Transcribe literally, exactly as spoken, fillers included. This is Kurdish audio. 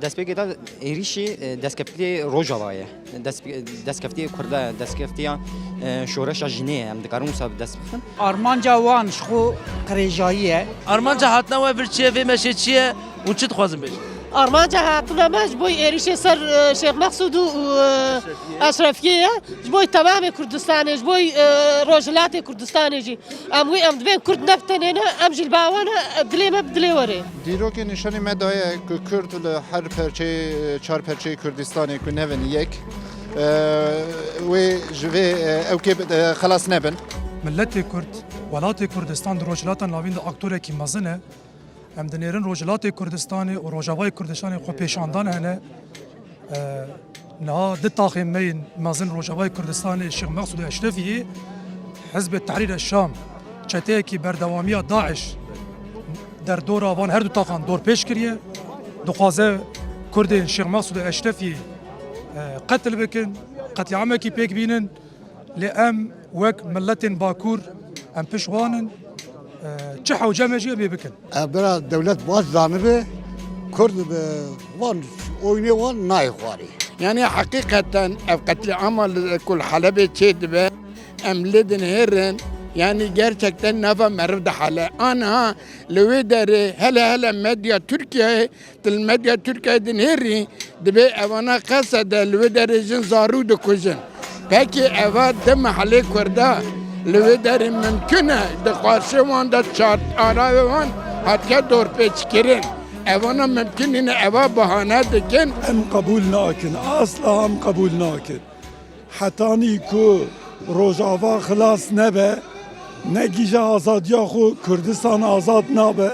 Destpêkê de êrîşî, e, destkeftiyê Rojava ye. Dest-, destkeftiyê Kurda ye, destkeftiyê, e, şoreşa jinê ye. Em dikarin wisa bi dest bixin. Armanca wan ji xwe qirêjayî ye. Armanca hatina we vir çi ye, vê meşê çi ye û çi dixwazin bêjin? Armanca hatina me ji bo êrîşê ser, e, Şêx Meqsûd û, û, e, Eşrefiyê ye. Ji bo temamê Kurdistanê, ji bo, e, Rojhilatê Kurdistanê jî. Em wî em dibên Kurd ne bi tenê ne, em jî li ba wan e, dilê me bi dilê we re. Dîrokê nîşanî me daye ku Kurd li her perçeyê, çar perçeyê Kurdistanê ku nevin yek, e, wê ji vê, e, ewkê, e, xelas nebin. Miletê Kurd, welatê Kurdistan di Rojhilata Navîn de aktorekî mezin e. Em dinêrin Rojhilatê Kurdistanê û Rojavayê Kurdistanê xwe pêşandan hene. E, niha du taxên me yên mezin Rojavayê Kurdistanê Şêx Meqsûd Eşrefiyê, Hizbê Tehrîr Şam, çeteyekî berdewamiya DAIŞ derdora van her du taxan dorpêç kiriye. Dixwaze Kurdên Şêx Meqsûd Eşrefiyê, e, qetil bikin, qetlîamekî pêk bînin. Lê em wek miletên Bakur, em pişt wan in, e, çi hewce me jî em ê bikin. Ev bira dewlet baş zanibe, Kurd bi van oyunê wan nayê xwarê. Yanî heqîqeten ev qetlîama li ku li Helebê çêdibe, em lê dinihêrin, yanî gerçekten nava meriv dihele. Aniha li wê derê hele hele medya Tirkiyeyê, di medya Tirkiyeyê dinihêrî, dibê evana qesede li wê derê jin zarû dikujin. Pekî eva di mehelê Kurda li wê derê mimkun e, di qarşê wan de çar-, çaravê wan hatiye dorpêçkirin. Evana mimkun nîne, eva bahane dikin. Em qebûl nakin, asla em qebûl nakin. Hetanî ku Rojava xilas nebe, ne gîja azadiya xwe Kurdistan azad nabe.